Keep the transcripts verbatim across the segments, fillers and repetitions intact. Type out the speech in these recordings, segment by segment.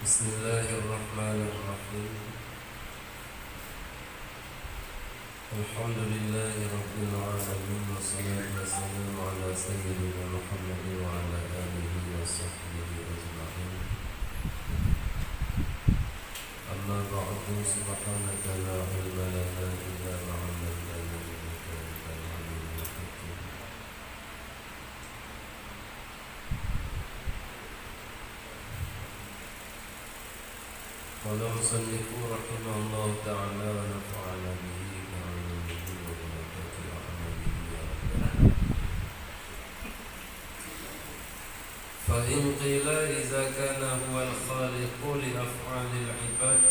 بسم الله الرحمن الرحيم. الحمد لله رب العالمين، والصلاة والسلام على سيدنا محمد وعلى آله وصحبه أجمعين. أما بعد، سبحانك لا علم لنا إلا ما علمتنا إنك أنت العليم الحكيم. قال المصنف رحمه الله تعالى ونفعنا به وعلومه وبركات أعماله يا رب العالمين. فإن قيل إذا كان هو الخالق لأفعال العباد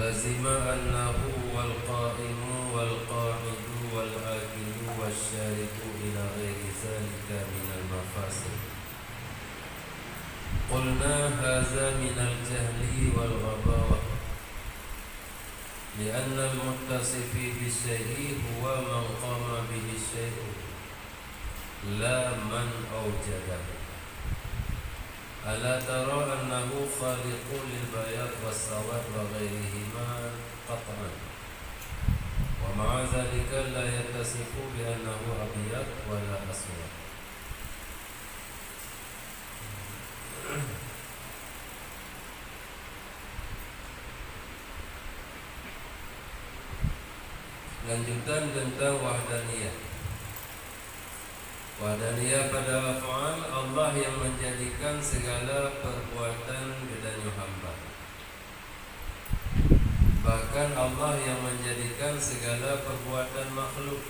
لزم أنه هو القائم والقاعد والآكل والشارب إلى غير ذلك من المفاسد. قلنا هذا من الجهل والغباوة، لأن المتصف بالشيء هو من قام به الشيء لا من أوجده. ألا ترى أنه خالق للبياض والسواد وغيرهما قطعا، ومع ذلك لا يتصف بأنه أبيض ولا أسود؟ Lanjutan tentang wahdaniyah. Wahdaniyah pada af'al, Allah yang menjadikan segala perbuatan geutanyoe hamba. Bahkan Allah yang menjadikan segala perbuatan makhluk,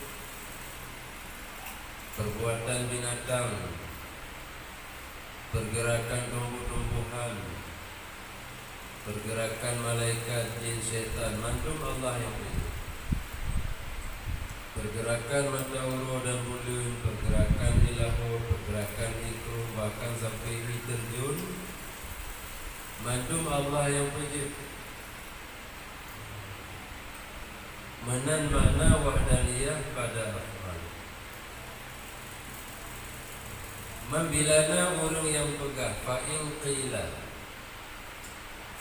perbuatan binatang, pergerakan tumbuh-tumbuhan, pergerakan malaikat, jin, syaitan, mandum Allah nyang peujeuet. Pergerakan mata uroe dan buleuen, pergerakan ié laôt, pergerakan ié krueng, bahkan sampai ié teurjun, mandum Allah nyang peujeuet. Meunan makna wahdaniyah pada af'al. Man bila na ureuëng nyang peugah, fa in qila,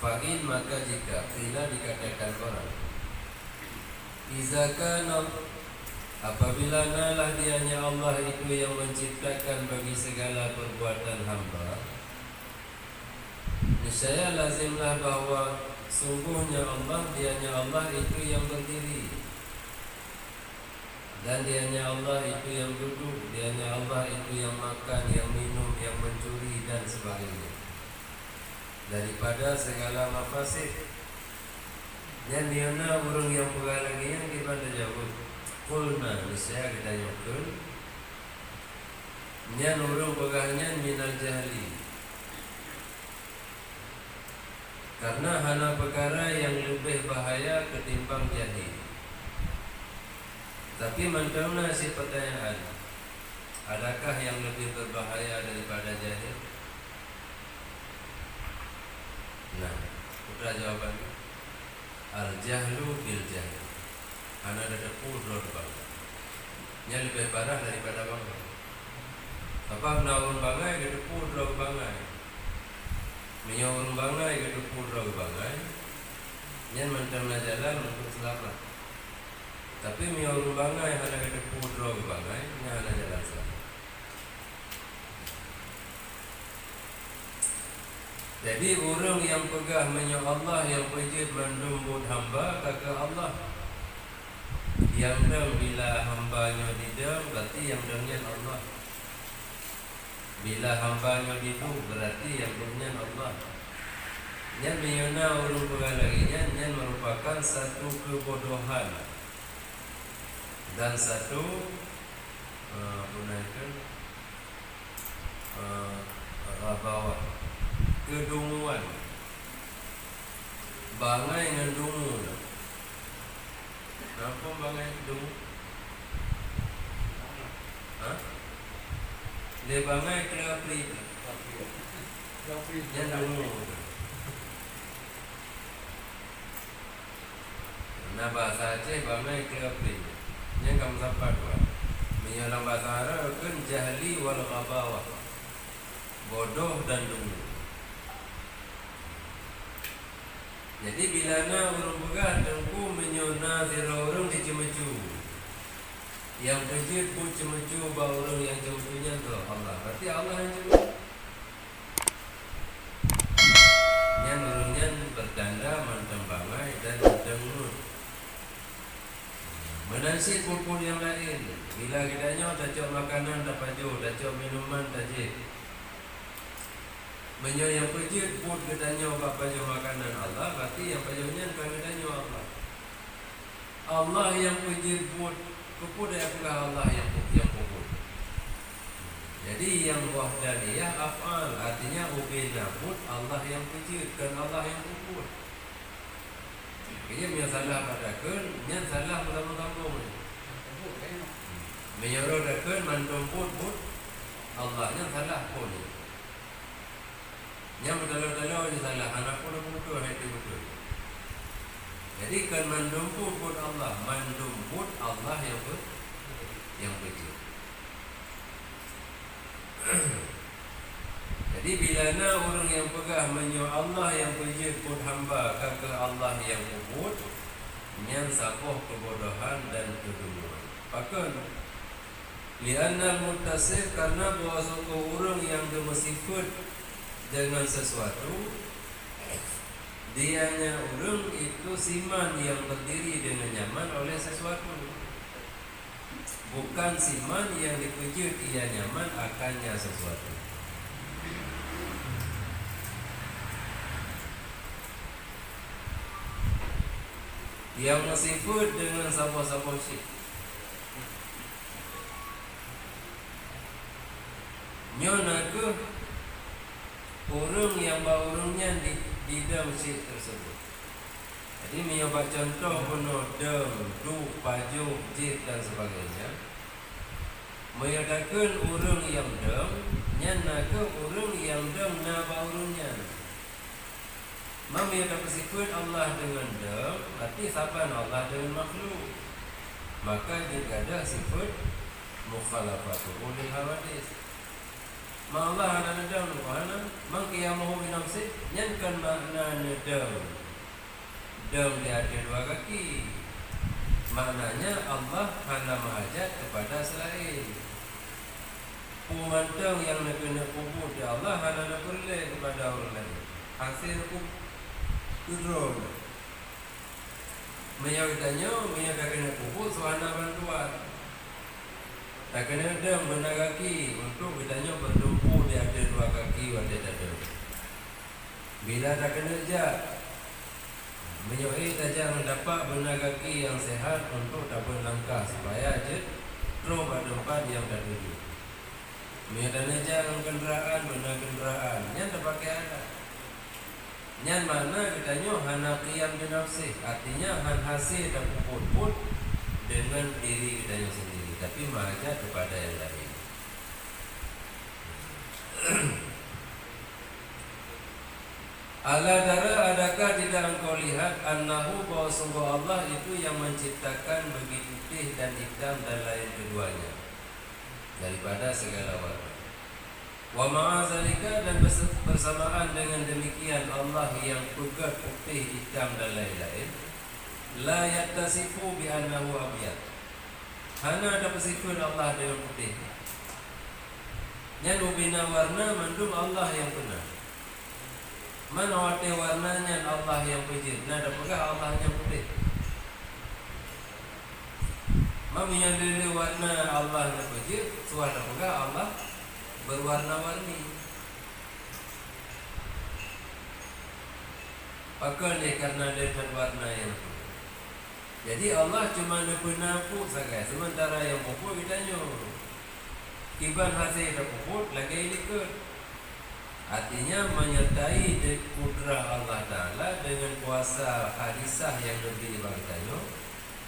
fa in, maka jika, qila, dikatakan orang, iza kana, apabila na lah di nya Allah itu yang menciptakan bagi segala perbuatan hamba, niscaya lazimlah bahwa sungguhnya Allah, di nya Allah itu yang berdiri, dan di nya Allah itu yang duduk, di nya Allah itu yang makan, yang minum, yang mencuri, dan sebagainya. Daripada segala mafasid. Nyan meunyoe na ureuëng nyang peugah lagée nyan, kiban tajaweueb? Qulna, niscaya geutanyoe kheun, nyan ureuëng peugah nyan minal jahli. Karena hana peukara nyang leubeh bahaya keutimbang jahil. Tapi mantong na cit peutanyaan, adakah nyang leubeh beubahaya daripada jahil? Nah, peue jawaban? Al-jahlu bil jahl. Hana tateupeue droe teuh bangai. Nyan leubeh parah daripada bangai. Sabab na ureuëng bangai geuteupeue droe bangai. Meunyoe ureuëng bangai geuteupeue droe bangai, nyan mantong na jalan untuk seulamat. Tapi meunyoe ureuëng bangai hana geuteupeue droe bangai, nyan hana jalan seulamat. Jadi, ureuëng nyang peugah meunyoe Allah nyang peujeuet mandum buet hamba, ka keuh Allah. Nyang dong bila hamba nyoe didong, berarti nyang dong nyan Allah. Bila hamba nyoe diduek, berarti nyang duek nyan Allah. Nyan meunyoe na ureuëng peugah lagée nyan, nyan merupakan satu keubodohan dan satu, eh, apa nan kheun, eh, ghabawah, keudunguan. Bangai ngon dungu na. Nampak bangai dungu? Ha? Lé bangai keu apli. Nyan dungu. Na bahasa Aceh bangai keu apli. Nyan ka meusapat, Pak. Meunyoe lam bahasa Arab kheun jahli wal ghabawah. Bodoh dan dungu. Jadi, bila na ureuëng peugah, "Teungku, meunyoe na sidroe ureuëng jiceumeucue, nyang peujeuet buet ceumeucue bak ureuëng nyang ceumeucue nyan keuh Allah, berarti Allah nyang ceumeucue." Nyan ureuëng nyan beutanda mantong bangai dan mantong ngut. Meunan cit buet-buet nyang laén, bila geutanyoe tacok makanan tapajoh, tacok minuman tajép, meunyoe nyang peujeuet buet geutanyoe bak pajoh makanan Allah, berarti nyang pajoh nyan kon geutanyoe Allah. Allah nyang peujeuet buet, keupeue tapeugah Allah nyang, nyang peubuet? Jadi, nyang wahdaniyah af'al, artinya ubena buet Allah nyang peujeuet, kon Allah nyang peubuet. Jadi, meunyoe salah bak takheun, nyan salah meusambông-sambông. Meunyoe rot takheun, mandum buet-buet Allah, nyan salah phon. Nyang meutaloe-taloe jih salah, hana peue beutôi, hai teu beutôi. Jadi, kon mandum buet-buet Allah, mandum buet Allah nyang peu-, nyang peujeuet. Jadi, bila na ureuëng nyang peugah meunyoe Allah nyang peujeuet buet hamba, ka keuh Allah nyang peubuet, nyan saboh keubodohan dan keudungoan. Pakon? Li'annal muttasif, karena bahwa sungguh ureuëng nyang geumeusifeuet deungon sesuatu, dianya ureuëng itu siman nyang berdiri dengan nyaman oleh sesuatu. Bukan siman nyang dipeujeuet ia nyaman akannya sesuatu. Nyang meusifeuet deungon saboh-saboh cit. Nyoe na kheueh ureuëng nyang bak ureuëng nyan di, didong cit tersebut. Jadi, meunyoe bak cuntoh bunoe dong, duek, pajoh, jieb dan sebagainya, meunyoe takheun ureuëng nyang dong, nyan na kheueh ureuëng nyang dong na bak ureuëng nyan. Meunyoe tapeusifeuet Allah deungon dong, berarti saban Allah deungon makhluk. Maka jeuet gadôh sifeuet mukhalafatuhu lil hawadits. Ma Allah hana neudong, hana, mangke nyang meuhom inong sép, nyan kon makna neudong. Dong di ateueh dua kaki. Maknanya Allah hana meuhajat kepada selain. Peue mantong nyang neukeuneuk peubuet di Allah hana neupeureulée kepada ureuëng laén. Hase neukeu-, keudroe. Meunyoe geutanyoe, meunyoe ka keuneuk peubuet, soe hana bantuan. Takeuneuk dong beuna gaki untuk geutanyoe beuteumpu di ateueh dua gaki watée tadong. Bila takeuneuk jak, meunyoe ék tajak ngon tapak beuna gaki nyang seuhat untuk tabeuet langkah supaya jeuet troh bak teumpat nyang tatuju. Meunyoe taneuk jak ngon keundaraan, beuna keundaraan, nyan tapakée alat. Nyan makna geutanyoe hana qiyam binafsih, artinya hán hase tapeubuet buet deungon diri geutanyoe sendiri, tapi meuhajat kepada nyang laén. Ala tara, adakah tidak engkau lihat, annahu, bahwa sungguh Allah itu yang menciptakan bagi putih dan hitam dan lain keduanya daripada segala warna. Wa ma'a zalika, dan bes-, bersamaan dengan demikian Allah yang peugét putih, hitam dan lain-lain, la yattasifu bi annahu abyad, hana tapeusifeuet Allah deungon putih. Nyan ubena warna mandum Allah nyang peuna. Man watée warna nyan Allah nyang peujeuet, na tapeugah Allah nyang putih. Man meunyoe le-le warna Allah nyang peujeuet, suah tapeugah Allah berwarna-warni. Pakon lé? Karena le that warna nyang peujeuet. Jadi, Allah cuma neupeuna put sagai, sementara nyang peubuet geutanyoe. Kiban hase tapeubuet lagée likot. Artinya, menyertai de-, kudrah Allah Ta'ala dengan kuasa hadisah nyang neubri bak geutanyoe,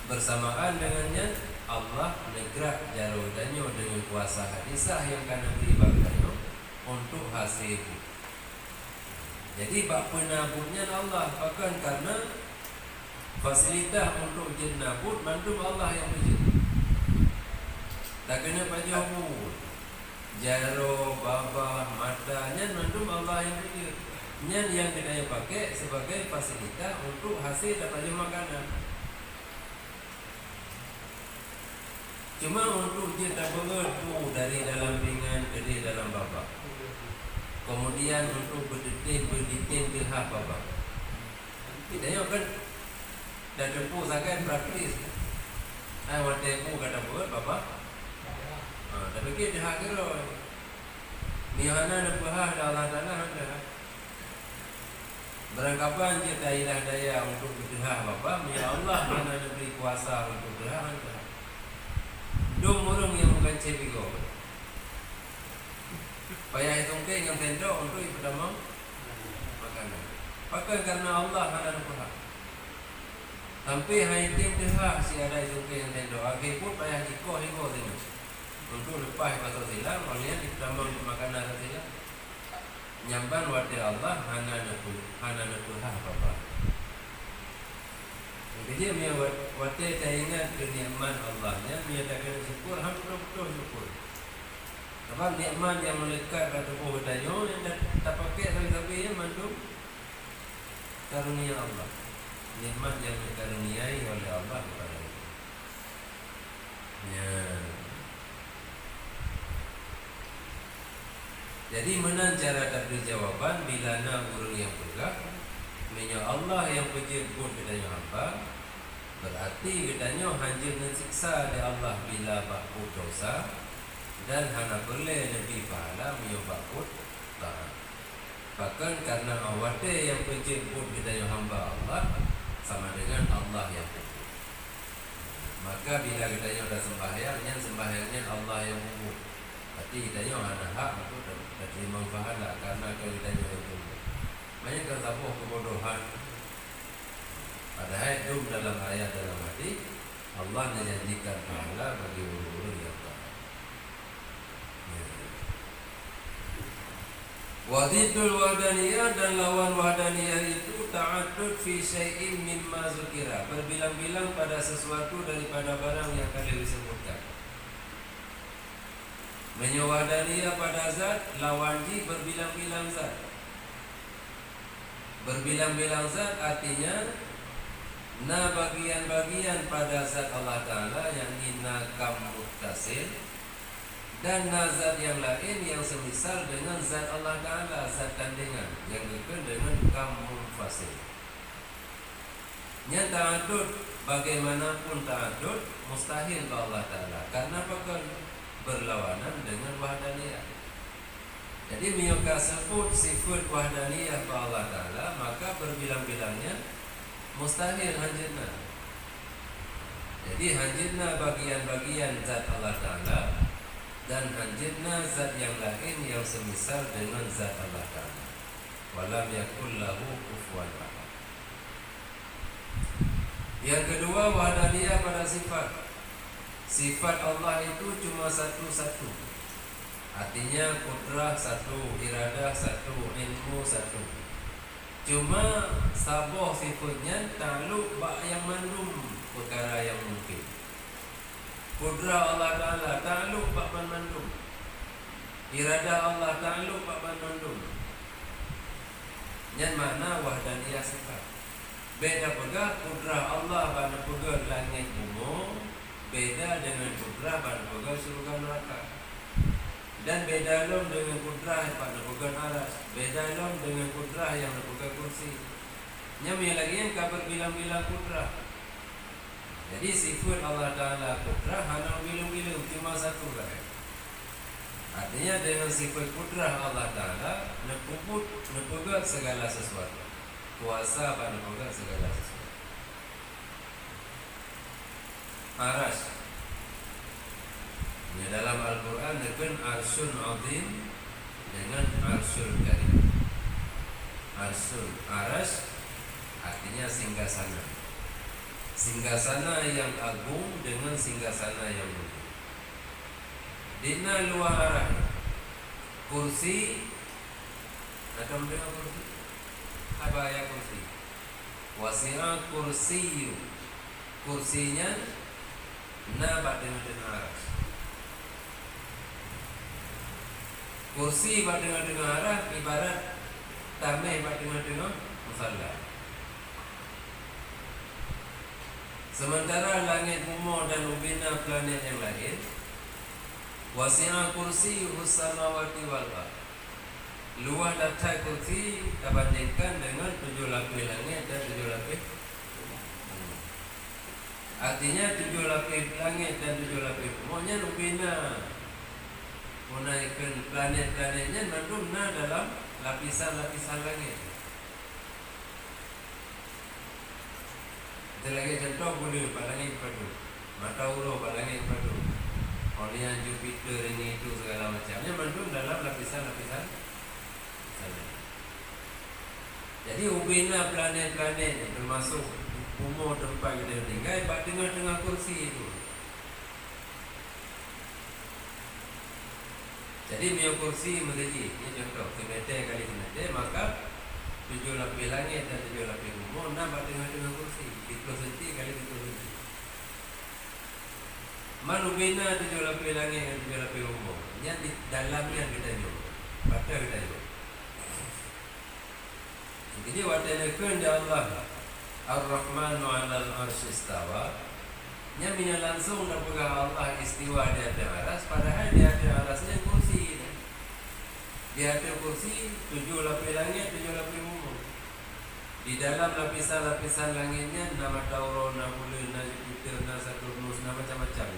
bersamaan dengan nyan, Allah neugrak jaroe geutanyoe dengan kuasa hadisah nyang ka neubri bak geutanyoe untuk hase buet. Jadi, bak peuna buet nyan Allah, pakon? Karena fasilitas untuk jeuet na buet mandum Allah nyang peujeuet. Takeuneuk pajoh buet, jaroe, babah, mata, nyan mandum Allah nyang peujeuet. Nyan nyang geutanyoe pakai sebagai fasilitas untuk hase tapajoh makanan. Cuma untuk jeuet tabeuet bu dari dalam pingan keudeh dalam babah. Kemudian untuk beuteutem, beuditém teuhah babah. Geutanyoe kan tateupeue sagai praktis. Ai watée bu ka tabeuet babah. Ha, tapi teuhah keudroe. Meunyoe hana neupeuhah lé Allah Taala, hana teuhah. Barangkapan jeuet tailah daya untuk geuteuhah babah, meunyoe Allah hana neubri kuasa untuk teuhah, hana teuhah. Dum ureuëng nyang bukon cit bigoe, payah jitungkée ngon sendok untuk jipeutamong makanan. Pakon? Kareuna Allah hana neupeuhah. Sampai han jitem teuhah siat jitungkée ngon sendok, akhé pun payah jikoh igoe singoh untuk leupah basoe silang, óh lheueh nyan jipeutamong makanan silang. Nyan ban watée Allah hana neupeu-, hana neupeuhah babah. Keujeuet meunyoe wat-, watée taingat keu nikmat Allah nyan, meunyoe takeuneuk syukur, han beutôi-beutôi syukur. Sabab nikmat nyang meuleukat bak tuboh geutanyoe nyang ta-, tapakék sabe-sabe nyan mandum karunia Allah. Nikmat nyang geukaruniai oleh Allah kepada kita. Nyan. Jadi, meunan cara tabri jawaban bila na ureuëng nyang peugah, "Meunyoe Allah nyang peujeuet buet geutanyoe hamba, beurati geutanyoe han jeuet neusiksa lé Allah bila bak buet desya, dan hana peureulée neubri pahala meunyoe bak buet taát." Pakon? Kareuna óh watée nyang peujeuet buet geutanyoe hamba Allah, sama deungon Allah nyang peubuet. Maka bila geutanyoe taseumbahyang, nyan seumbahyang nyan Allah nyang peubuet. Berarti geutanyoe hana hak untuk ta-, tateurimong pahala kareuna ka geutanyoe nyang peubuet. Manyang kan saboh keubodohan. Padahai dum dalam ayat, dalam hadis, Allah neujanjikan pahala bagi ureuëng-ureuëng nyang taát. Wa diddul wahdaniyah, dan lawan wahdaniyah itu ta'addud fi syai'in mimma zukira, berbilang-bilang pada sesuatu daripada barang yang ka lheueh disebutkan. Meunyoe wahdaniyah pada zat, lawan jih berbilang-bilang zat. Berbilang-bilang zat artinya na bagian-bagian pada zat Allah Taala, yakni na kam muttasil, dan na zat nyang laén nyang seumisal deungon zat Allah Taala, zat tandengan nyang geukheun deungon kam munfasil. Nyan ta'addud, bagaimanapun ta'addud, mustahil bak Allah Taala, kareuna pakon? Berlawanan deungon wahdaniyah. Jadi, meunyoe ka seubut sifeut wahdaniyah bak Allah Taala, maka berbilang-bilang nyan mustahil, han jeuet na. Jadi, han jeuet na bagian-bagian zat Allah Taala, dan han jeuet na zat nyang laén nyang seumisal deungon zat Allah Taala. Wa lam yakul lahu kufuwan ahad. Nyang keudua, wahdaniyah pada sifat. Sifat Allah itu cuma satu-satu. Artinya, kudrah satu, iradah satu, ilmu satu. Cuma saboh sifeut nyan taklok bak nyang mandum peukara nyang mungken. Kudrah Allah Taala taklok bak banmandum. Iradah Allah taklok bak banmandum. Nyan makna wahdaniyah sifat. Bék tapeugah kudrah Allah bak neupeugét langét bumoe beda deungon kudrah bak neupeugét syeuruga neuraka. Dan beda lom deungon kudrah bak neupeugét Arasy, beda lom deungon kudrah nyang neupeugét kursi. Nyan meunyo lagée nyan ka berbilang-bilang kudrah. Jadi, sifeut Allah Taala kudrah hana bilang-bilang, cuma satu sagai. Artinya, deungon sifeut kudrah Allah Taala, neupeubuet, neupeugét segala sesuatu. Kuasa bak neupeugét segala sesuatu. Arasy. Di dalam Al-Quran, dikheun Arsyun Azim dengan Arsyul Karim. Arsyun, Arasy, artinya singgasana. Singgasana yang agung dengan singgasana yang mulia. Di na luwa Arasy, kursi, na ka meudeungoe kursi? Haba ya kursi. Wasi'a kursiyyu. Kursi nyan na bak teungoh-teungoh Arasy. Kursi bak teungoh-teungoh Arasy ibarat tamèh bak teungoh-teungoh musalla. Sementara langét bumoe dan ubena planet nyang laén, "Wasi'a kursiyyuhus samawati wal ard." Luwah that-that kursi tabandingkan deungon tujoh lapéh langét dan tujoh lapéh bumoe. Artinya, tujoh lapéh langét dan tujoh lapéh bumoe nyan ubena. Meunan keu planet-planet nyan mandum na dalam lapisan-lapisan langét. Kita lagèe contoh buleuen bak langét padum, mata uroe bak langét padum, óh lheueh nyan Jupiter ini itu segala macam. Nyan mandum dalam lapisan-lapisan langét. Jadi, ubena planet-planet nyan, teumasok bumoe teumpat geutanyoe tinggai, bak teungoh-teungoh kursi itu. Jadi, meunyoe kursi meuseujid, nyoe contoh, simeter kali simeter, maka tujoh lapéh langét dan tujoh lapéh bumoe na bak teungoh-teungoh kursi, siplôh senti kali siplôh senti. Man ubena tujoh lapéh langét ngon tujoh lapéh bumoe, nyan di dalam nyan geutanyoe, patéh geutanyoe. Jadi, watèe neukheun di Allah, "Ar-Rahmanu 'alal 'arsy istawa," nyan meunyoe langsong tapeugah Allah istiwa di ateueh aras, padahai di ateueh aras nyan kursi. Di ateueh kursi, tujoh lapéh langét, tujoh lapéh bumoe. Di dalam lapisan-lapisan langét nyan na mata uroe, na buleuen, na Jupiter, na Saturnus, na macam-macam.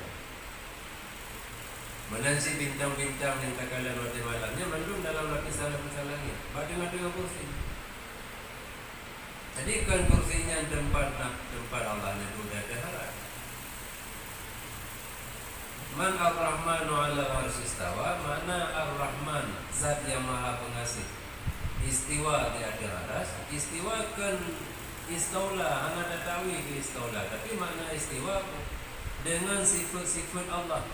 Meunan cit bintang-bintang nyang takalon watèe malam nyan mandum dalam lapisan-lapisan langét, bak teungoh-teungoh kursi. Jadi, kon kursi nyan teumpat na, teumpat Allah nyan duek di ateueh aras. Man Ar-Rahmanu 'alal 'arsy istawa, makna Ar-Rahman, Zat yang Maha Pengasih, istiwa di ateueh aras. Istiwa kon istaula, hana tatakwil keu istaula, tapi makna istiwa deungon sifeut-sifeut Allah.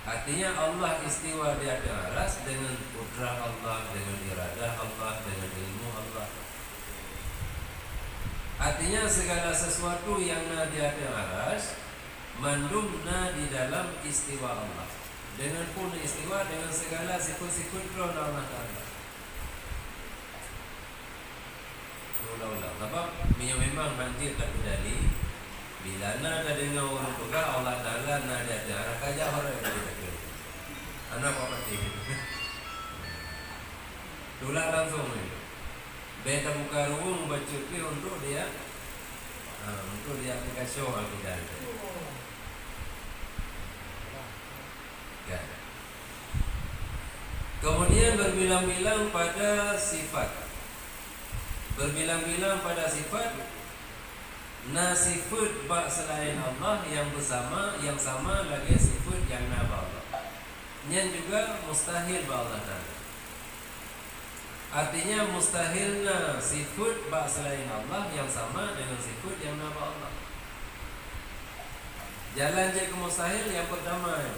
Artinya, Allah istiwa di ateueh aras deungon kudrah Allah, deungon iradah Allah, deungon ilmu Allah. Artinya, segala sesuatu nyang na di ateueh aras, mandum na di dalam istiwa Allah. Deungon peue istiwa, deungon segala sifeut-sifeut droe Allah Taala. Ulang-ulang. Sabab meunyoe memang hanjeuet tapeudali, bila na tadeungoe ureueng peugah Allah Taala na di ateueh aras, ka jak horeuh dari takheun. Hana apa-apa. Tulak langsung ni. Bèk tabuka ruweueng bacut pih untuk dia, ha, untuk dia aplikasi akidah. Kan? Kemudian berbilang-bilang pada sifat. Berbilang-bilang pada sifat, na sifeut bak seulaén Allah nyang beusama, nyang sama lagèe sifeut nyang na bak Allah. Nyan juga mustahil bak Allah Taala. Artinya, mustahil na sifeut bak seulaén Allah nyang sama deungon sifeut nyang na bak Allah. Jalan jeuet keu mustahil nyang peurtama nyan,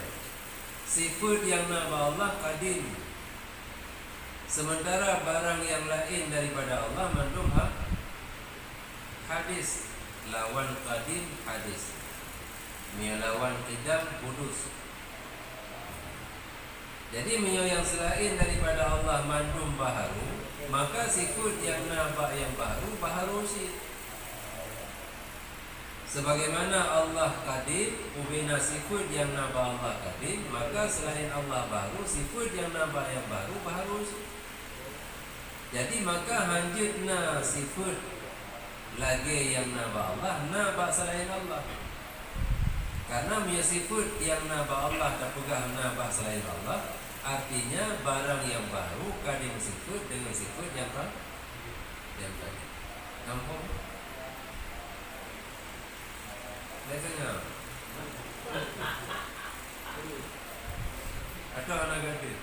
sifeut nyang na bak Allah kadim, sementara barang nyang laén daripada Allah mandum ha-, hadis. Lawan kadim hadis. Meunyoe lawan kidam hudus. Jadi, meunyoe nyang seulaén daripada Allah mandum baharu, maka sifeut nyang na bak nyang baharu, baharu cit. Sebagaimana Allah kadim, ubena sifeut nyang na bak Allah kadim, maka seulaén Allah baharu, sifeut nyang na bak nyang baharu, baharu cit. Jadi, maka hanjeuet na sifeut lagèe nyang na bak Allah, na bak seulaén Allah. Karena meunyoe sifeut nyang na bak Allah tapeugah na bak seulaén Allah, artinya barang nyang baru ka jimeusifeut deungon sifeut nyang ba-, nyang tadi. Nampak? Biasanya. Atau anak gadis.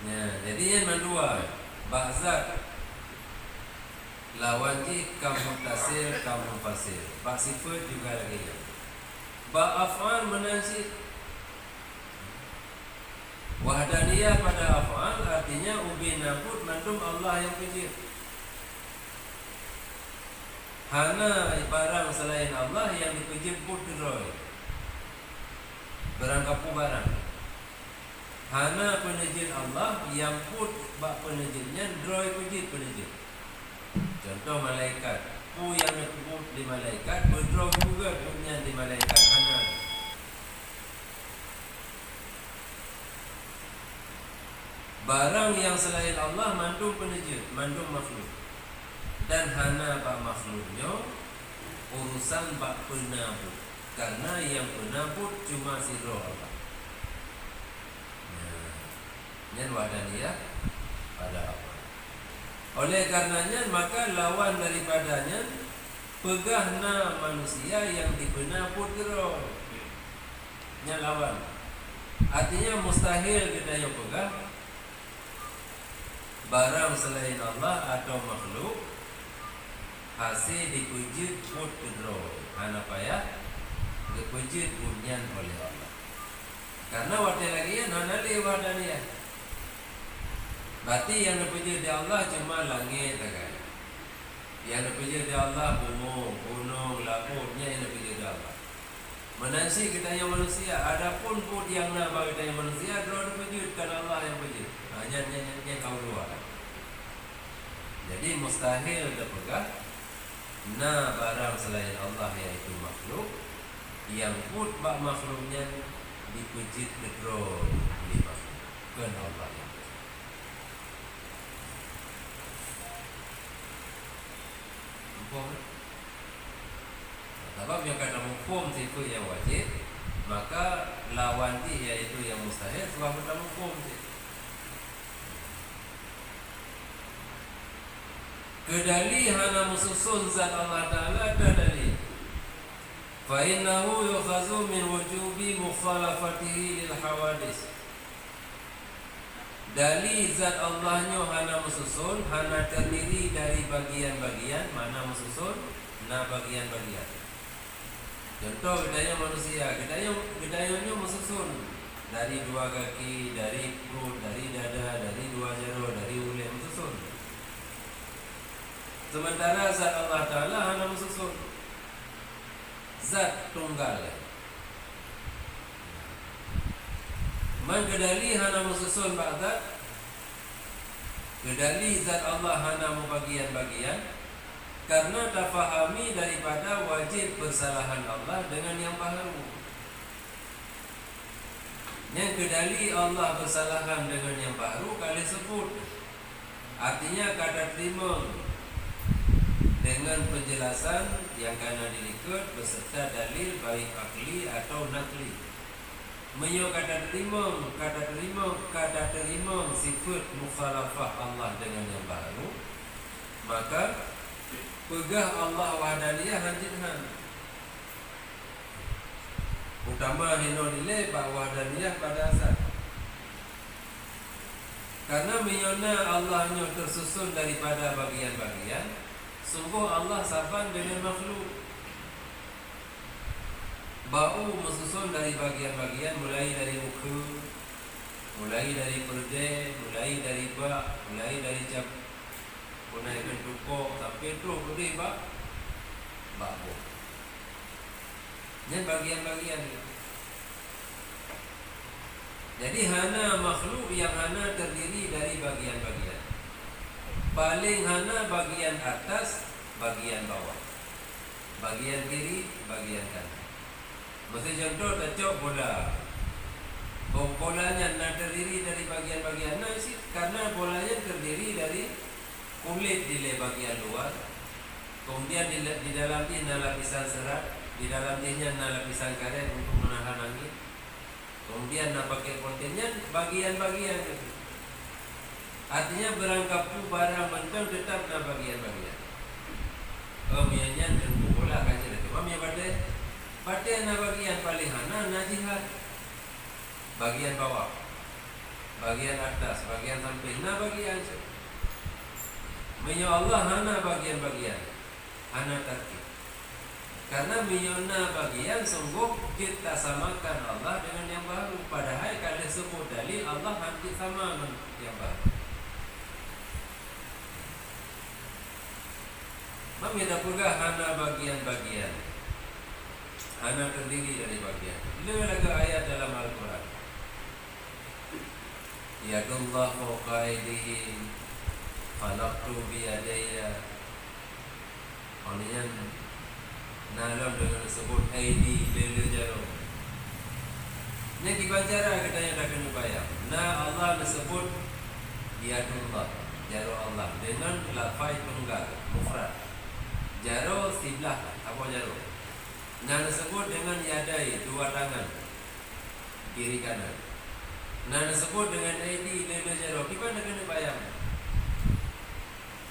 Ya, jadi nyan mandua, bak zat lawan jih kam muttasil, kam munfasil. Bak sifeut juga lagèe nyan. Bak af'al meunan cit. Wahdaniyah pada af'al artinya ubena buet mandum Allah nyang peujeuet. Hana barang seulaén Allah nyang jipeujeuet buet keudroe. Barang kapeue barang. Hana peuneujeuet Allah nyang buet bak peuneujeuet nyan droe peujeuet peuneujeuet. Cuntoh malaikat. Peue nyang neupeubuet lé malaikat, beudroe peugöt buet nyan lé malaikat? Hana. Barang nyang seulaén Allah mandum peuneujeuet, mandum makhluk. Dan hana bak makhluk nyoe urusan bak peuna buet, kareuna nyang peuna buet cuma sidroe Allah. Nah, nyan wahdaniyah pada Allah. Oleh kareuna nyan, maka lawan daripada nyan, peugah na manusia nyang jipeuna buet keudroe. Nyan lawan. Artinya, mustahil geutanyoe peugah barang seulaén Allah atawa makhluk hase jipeujeuet buet keudroe, hana payah geupeujeuet buet nyan oleh Allah. Kareuna watée lagée nyan hana lé wahdaniyah. Berarti nyang neupeujeuet di Allah cuma langét sagai. Nyang neupeujeuet di Allah bumoe, gunong, laôt, nyan nyang neupeujeuet di Allah. Meunan cit geutanyoe manusia, adapun buet nyang na bak geutanyoe manusia, droe neupeujeuet, kon Allah nyang peujeuet. Ha, nyan, nyan, nyan, nyan kaul dua. Jadi, mustahil teupeugah na barang seulaén Allah, yaitu makhluk, nyang buet bak makhluk nyan jipeujeuet keudroe lé makhluk, kon Allah nyang peujeuet. Muphom, kan? Sabab nyang ka tamuphom sifeuet nyang wajéb, maka lawan jih, yaitu nyang mustahil, sabab tamuphom jih. Keudali hana meususon zat Allah Taala, tadali. Fa innahu yu'khazu min wujubi mukhalafatihi lil hawadits. Dali zat Allah nyoe hana meususon, hana teurdiri dari bagian-bagian, makna meususon, na bagian-bagian. Cuntoh, geutanyoe manusia, geutanyoe, geutanyoe nyoe meususon dari dua gaki, dari pruet, dari dada, dari dua jaroe, dari ulée, meususon. Seumeuntara zat Allah Taala hana meususon. Zat tunggal. Man keudali hana meususon bak zat, keudali zat Allah hana meubagian-bagian, kareuna tafahami daripada wajéb peusalahan Allah deungon nyang baharu. Nyan keudali Allah beusalahan deungon nyang baharu ka lheueh seubut. Artinya, ka tateurimong deungon peunjeulasan nyang ka na dilikot beuseurta dalil baik akli atawa nakli. Meunyoe ka tateurimong, ka tateurimong, ka tateurimong sifeuet mukhalafah Allah deungon nyang baharu, maka peugah Allah wahdaniyah hanjeuet han. Utama hinoe dilée bak wahdaniyah pada asai. Kareuna meunyoe na Allah nyoe teususon daripada bagian-bagian, sunggoh Allah saban deungon makhluk. Bak u meususon dari bagian-bagian, mulai dari ukeue, mulai dari peureudée, mulai dari bak, mulai dari cab-, punai keutukok, sampai troh keudeh bak, bak boh. Nyan bagian-bagian. Jadi, hana makhluk nyang hana teurdiri dari bagian-bagian. Paleng hana bagian atas, bagian bawah, bagian kiri, bagian kanan. Miseu cuntoh, tacok bola. Bo-, bola nyan na teurdiri dari bagian-bagian. Na cit, kareuna bola nyan teurdiri dari kulét dilée bagian luwa, kemudian di, di dalam jih na lapisan seurat, di dalam jih nyan na lapisan karét untuk meunahan angén, kemudian na pakét konten, nyan bagian-bagian. Artinya, barang kapeue barang mantong teutap na bagian-bagian. Oh, meunyoe nyan teungku bola ka jeuet, cuma meunyoe batée, batée na bagian paleng hana, na jih hat. Bagian bawah, bagian atas, bagian sampéng, na bagian. Meunyoe Allah hana bagian-bagian, hana tarkib. Kareuna meunyoe na bagian, sunggoh jeuet tasamakan Allah deungon nyang baharu, padahai ka lheueh seubut dalil Allah han jeuet sama ngon nyang baharu. Mami tapeugah hana bagian-bagian, hana teurdiri dari bagian. Le lagée ayat dalam Al-Quran, "Yadullah fawqa aidihim, khalaqtu biyadayya." Awaknyan na lom deungon seubut aidi, le-le jaroe. Nyan kiban cara geutanyoe takeuneuk bayang. Na Allah neuseubut yadullah, jaroe Allah, deungon lafai tunggal, mufrad. Jaroe siblah, saboh jaroe. Na neuseubut deungon yadai, dua tangan, kiri kanan. Na neuseubut deungon aidi, le-le jaroe. Kiban takeuneuk bayang.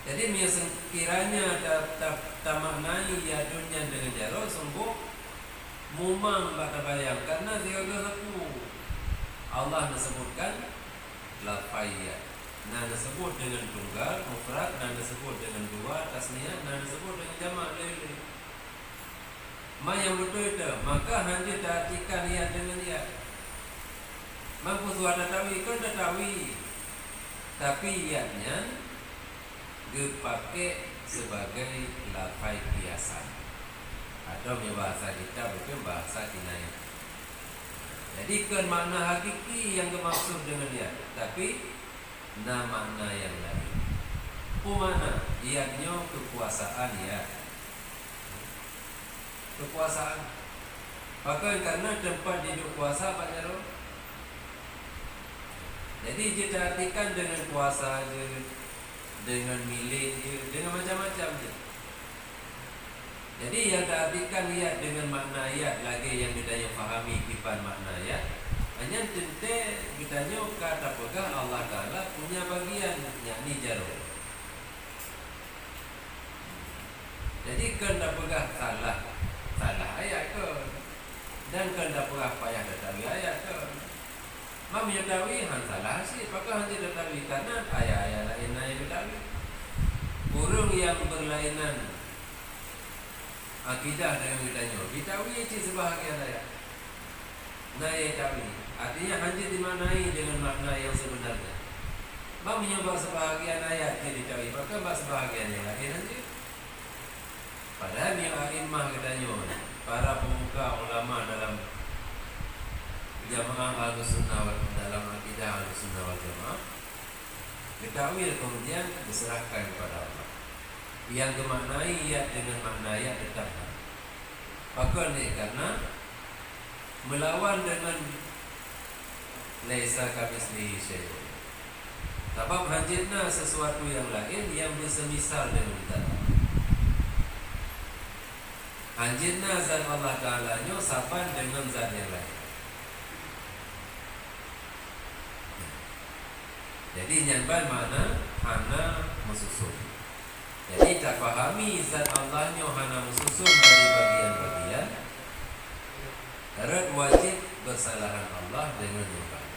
Jadi, meunyoe seukiranya ta-, ta-, tamaknai yadun nyan deungon jaroe, sunggoh mumang bak tabayang, karena sigoe-goe sapeue. Allah neuseubutkan lafai yad. Na neuseubut deungon tunggal, mufrad, na neuseubut deungon dua, tasniah, na neuseubut deungon jamak, le-le. Ma nyang beutôi teuh, maka hana jeuet taartikan yad deungon yad. Mampu suah tatawi, kon tatawi. Tapi yad nyan geupakék sibagai lafai kiasan, atau meunyoe bahasa kita bukan bahasa kinayah. Jadi, kon makna hakiki nyang geumaksud deungon yad, tapi na makna nyang laén. Peue makna? Yad nyoe keukuasaan yad. Keukuasaan. Pakon? Karena teumpat jiduek kuasa bak jaroe. Jadi, jeuet taartikan deungon kuasa jeuet, deungon milék jeuet, deungon macam-macam jeuet. Jadi, nyang taartikan yad deungon makna yad lagée nyang geutanyoe pahami kiban makna yad, nyan teuntée geutanyoe ka tapeugah Allah Taala punya bagian, yakni jaroe. Jadi, kon tapeugah salah, salah ayat kon. Dan kon tapeugah payah tatawi ayat kon. Meunyoe tawi, han salah cit, pakon han jeuet tatawi, karena ayat-ayat laén na nyang geutawi. Ureuëng nyang beurlainan akidah deungon geutanyoe, jitawi cit seubahagian ayat. Na nyang tawi, artinya han jeuet dimaknai deungon makna nyang seubeunarnya. Meunyoe bak seubahagian ayat jeuet ditawi, pakon bak seubahagian nyang laén han jeuet? Padahai meunyoe a'immah geutanyoe, para pemuka ulama dalam jamaah Ahlussunnah wal, dalam akidah Ahlussunnah wal Jamaah, geutakwil keumudian geuseurahkan keupada Allah. Nyang geumaknai yad deungon makna yad teutap na. Pakon? Karena meulawan deungon "Laisa kamitslihi syai'un." Sabab han jeuet na sisuatu nyang laén nyang beuseumisal deungon zat. Han jeuet na zat Allah Taala nyoe saban deungon zat nyang laén. Jadi, nyan ban makna hana meususon. Jadi, tapahami zat Allah nyoe hana meususon dari bagian-bagian, rot wajéb beusalahan Allah deungon nyang ban.